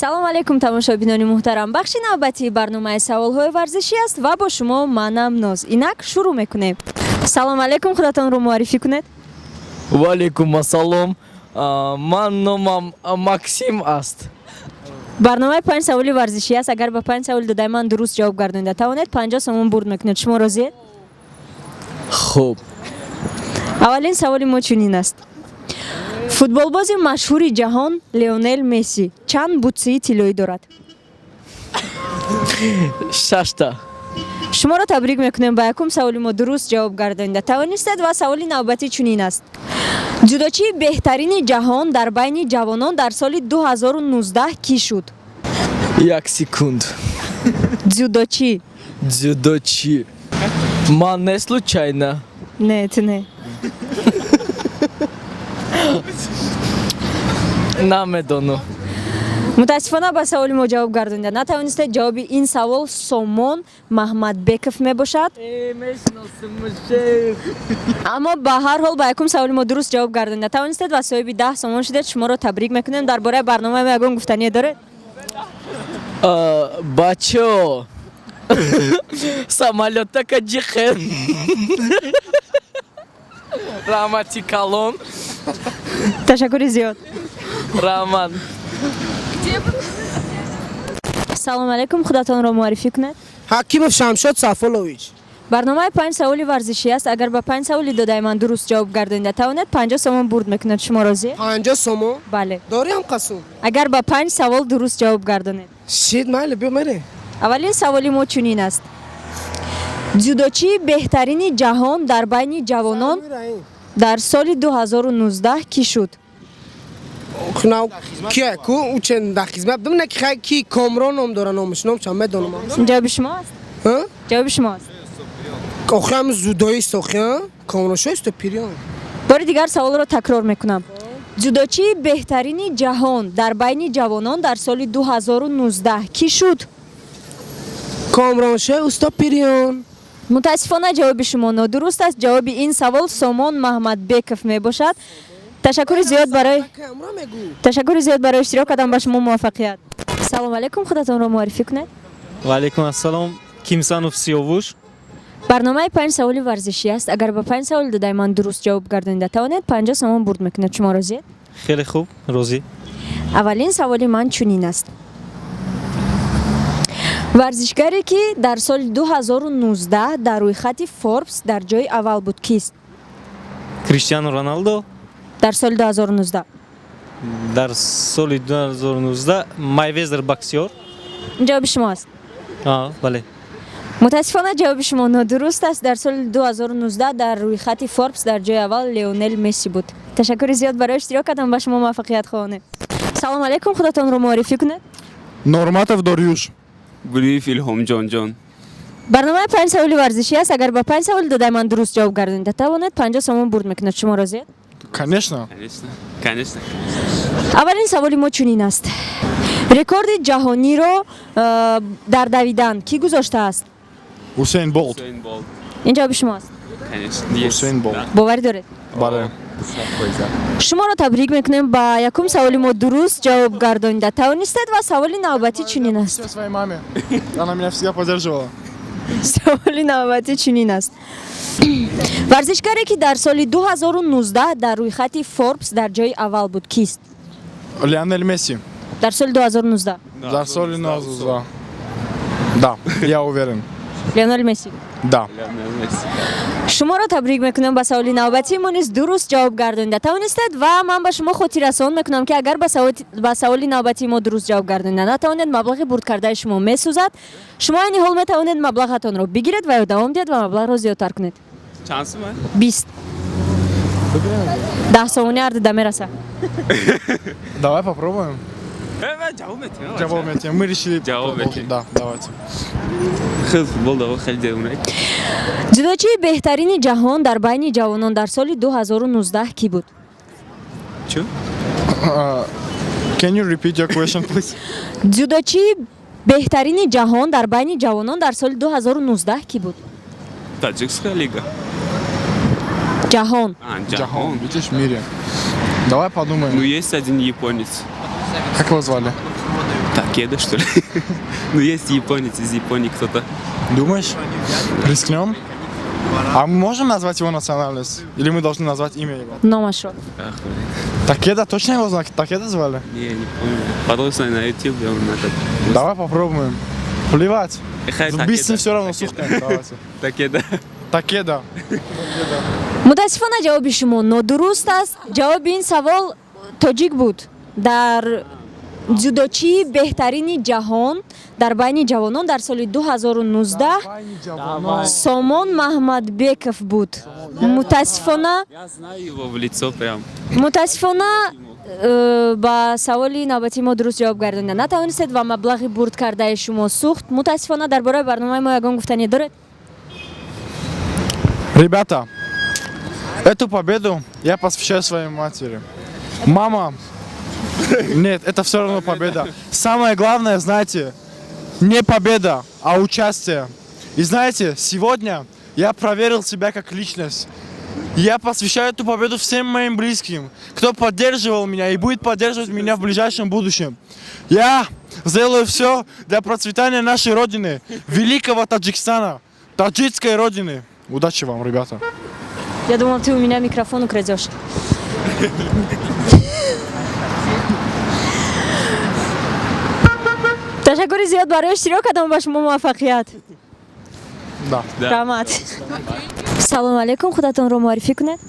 Салом алейкум, тамошобинони муҳтарам! Бахши навбатии барномаи саволҳои варзишӣ аст ва бо шумо манам, Ноз. Инак шурӯъ мекунем. Салом алейкум, худатонро муаррифӣ кунед. Валейкум ассалом. Ман номам Максим аст. Барномаи панҷ саволи варзишӣ аст. Агар ба панҷ саволи додаи ман дуруст ҷавоб гардонида тавонед, 50 сомон бурд мекунед. Шумо розиед? Хуб. Аввалин саволи мо чунин аст: футболбози машҳури ҷаҳон Леонел Месси чанд бутсии тиллоӣ дорад? Шашта. Шуморо табрик мекунем, ба якум саволи мо дуруст ҷавоб гардонида тавонистед. Ва саволи навбатӣ чунин аст: ҷудочии беҳтарини ҷаҳон дар байни ҷавонон дар соли 2019 кӣ шуд? Як секунд. Дзюдочӣ. Дзюдочи. Ман не случайно? Не, ту не. Намедонам. Мутаассифона, ба саволи мо ҷавоб гардонида натавонистед. Ҷавоби ин савол Сомон Маҳмадбеков мебошад. Аммо ба ҳар ҳол ба якум саволи мо дуруст ҷавоб гардонида тавонистед ва соҳиби 10 сомон шудед. Шуморо табрик мекунем. Дар бораи барномаи мо ягон гуфтание доред? Бачо, самолётака ҷихен. Раҳмати калон. Ташаккури зиёд. Раҳмат. Салом алейкум, худатонро муаррифӣ кунед. Ҳакимов Шамшод Сафолович. Барномаи панҷ саволи варзишӣ аст. Агар ба панҷ саволи додаи ман дуруст ҷавоб гардонида тавонед, 50 сомон бурд мекунед. Шумо розӣ? 50 сомон? Бале. Дорӣ ҳам қасум? Агар ба панҷ савол дуруст ҷавоб гардонед. Шид, майли, биё, мерем. Аввалин саволи мо чунин аст: дзюдочии беҳтарини ҷаҳон дар байни ҷавонон дар соли 2019 кӣ шуд? Кия ку учен дар хизмат будам, не ки хай, ки Комрон ном дора, номаш, номшам медонам. Ҷавоби шумо аст? Ҷавоби шумо аст? Охи ҳам зудоист, охи Комроншоист пириён. Бори дигар саволро такрор мекунам: дзюдочии беҳтарини ҷаҳон дар байни ҷавонон дар соли 2019 кӣ шуд? Комроншои усто пириён. Мутаассифона, ҷавоби шумо нодуруст аст. Ҷавоби ин савол Сомон Маҳмадбеков мебошад. Ташаккури зиёд барои иштирок кардан. Ба шумо муваффақият. Салом алейкум, худатонро муаррифӣ кунед. Ваалейкум ассалом, Кимсанов Сиёвуш. Барномаи панҷ саволи варзишӣ аст. Агар ба панҷ саволи додаи ман дуруст ҷавоб гардонида тавонед, 50 сомон бурд мекунед. Шумо розиед? Хеле хуб, розӣ. Аввалин саволи ман чунин аст: варзишгаре ки дар соли 2019 дар рӯйхати Форбс дар ҷои аввал буд, кист? Криштиану Роналдо. Дар соли 2019. Дар соли 2019 Майвезер боксёр. Ҷавоби шумо аст? Бале. Мутаассифона, ҷавоби шумо нодуруст аст. Дар соли 2019 дар рӯйхати Форбс дар ҷои аввал Леонел Месси буд. Ташаккури зиёд барои иштирок кардан. Ба шумо муваффақият хоҳонем. Салом алейкум, худатонро муаррифӣ кунед. Норматов Дорюш. Гулиев Илҳомҷон ҷон. Барномаи панҷ саволи варзишӣ аст. Агар ба панҷ саволи додаи ман дуруст ҷавоб гардонида тавонед, 50 сомон бурд мекунед. Шумо розиед? Конечно. Конечно, конечно. Аввалин саволи мо чунин аст: рекорди ҷаҳониро дар давидан кӣ гузоштааст? Усейн Болт. Усейн Болт. Ин ҷавоби шумо аст? Конечно. Усейн Болт. Боварӣ доред? Бале. Шуморо табрик мекунем, ба якум саволи мо дуруст ҷавоб гардонида тавонистед. Ва саволи навбатӣ чунин аст. Все своей маме. Она меня всегда поддерживала. Саволи навбатӣ чунин аст: варзишгаре ки дар соли 2019 дар рӯйхати Форбс дар ҷои аввал буд, кист? Лионель Месси. Дар соли 2019. Дар соли 2019. Да, я уверен. Леонел Месси? Да. Шуморо табрик мекунам, ба саволи навбатии мо низ дуруст ҷавоб гардонида тавонистед. Ва ман ба шумо хотиррасон мекунам, ки агар ба саволи навбатии мо дуруст ҷавоб гардонида натавонед, маблағи бурдкардаи шумо месӯзад. Шумо айни ҳол метавонед маблағатонро бигиред ва ё давом диҳед ва маблағро зиёдтар кунед. Чанд сум? 20, 10 сомони ардида мераса. Давай попробуем. Ҷавоб метиҳем. Ҷавоб метиҳем. Мы решили Ҷавоб продолжить. метиҳем. Да, давайте. Хел футбол даво хеле девонак. Ҷудочии беҳтарини ҷаҳон дар байни ҷавонон дар соли 2019 кӣ буд? Чу? Can you repeat your question, please? Ҷудочии беҳтарини ҷаҳон дар байни ҷавонон дар соли 2019 кӣ буд? Таджикская лига. Ҷаҳон. А, Ҷаҳон, ҷаҳон. видишь, в мире. Давай подумаем. Ну, есть один японец. Как его звали? Такеда, что ли? Ну, есть японец из Японии кто-то. Думаешь? Рискнем? А мы можем назвать его национальность? Или мы должны назвать имя его? Номашро. Ах, блин. Такеда? Точно его знак? Такеда звали? Не, не помню. Потом на YouTube, он этот. Давай попробуем. Плевать. Хай, Бисин Такеда. все равно сухнет. Давайте. Такеда. Такеда. Мутаассифона, ҷавоби шумо нодуруст аст. Ҷавоби ин савол тоҷик буд. Дар дзюдочии беҳтарини ҷаҳон дар байни ҷавонон дар соли 2019 Сомон Маҳмадбеков буд. Мутаассифона. Я знаю его в лицо прям. Мутаассифона, ба саволи навбатии мо дуруст ҷавоб гардонида натавонистед ва маблағи бурд кардаи шумо сӯхт. Мутаассифона, дар бораи барномаи мо ягон гуфтане доред? Ребята, эту победу я посвящаю своей матери. Мама, нет, это все равно победа. Самое главное, знаете, не победа, а участие. И знаете, сегодня я проверил себя как личность. Я посвящаю эту победу всем моим близким, кто поддерживал меня и будет поддерживать меня в ближайшем будущем. Я сделаю все для процветания нашей родины, великого Таджикистана, таджикской родины. Удачи вам, ребята. Я думал, ты у меня микрофон украдешь. Ташаккури зиёд барои иштирокатон, ба шумо муваффақият. Да. Да. Раҳмат. Салому алейкум, худатонро муаррифӣ кунед.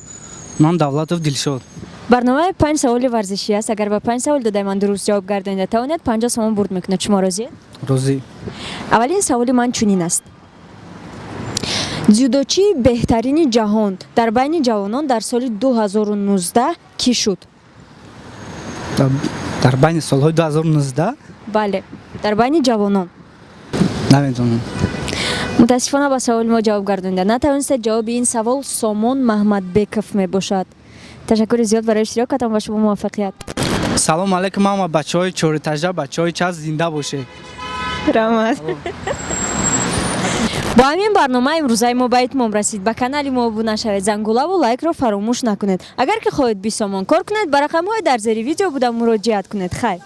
Ман Давлатов Дилшод. Барномаи панҷ саволи варзишӣ аст. Агар ба панҷ савол додаи ман дуруст ҷавоб гардонида тавонед, 50 сомон бурд мекунед. Шумо розиед? Розӣ. Аввалин саволи ман чунин аст: дзюдочии беҳтарини ҷаҳон дар байни ҷавонон дар соли 2019 кӣ шуд? Дар байни солҳои 2019? Бале, дар байни ҷавонон. Намедонам. Мутаассифона, ба саволи мо ҷавоб гардонида натавонистед. Ҷавоби ин савол Сомон Маҳмадбеков мебошад. Ташаккури зиёд барои иштирокатон, ба шумо муваффақият. Салом алейкум, ҳама бачаҳои чорэтажа, бачаҳои час, зинда бошед. Раҳмат. Бо ҳамин барномаи имрӯзаи мо ба итмом расид. Ба канали мо обуна шавед, зангулаву лайкро фаромӯш накунед. Агар ки хоҳед 20 сомон кор кунед, ба рақамҳои дар зери видео буда муроҷиат кунед. Хайр.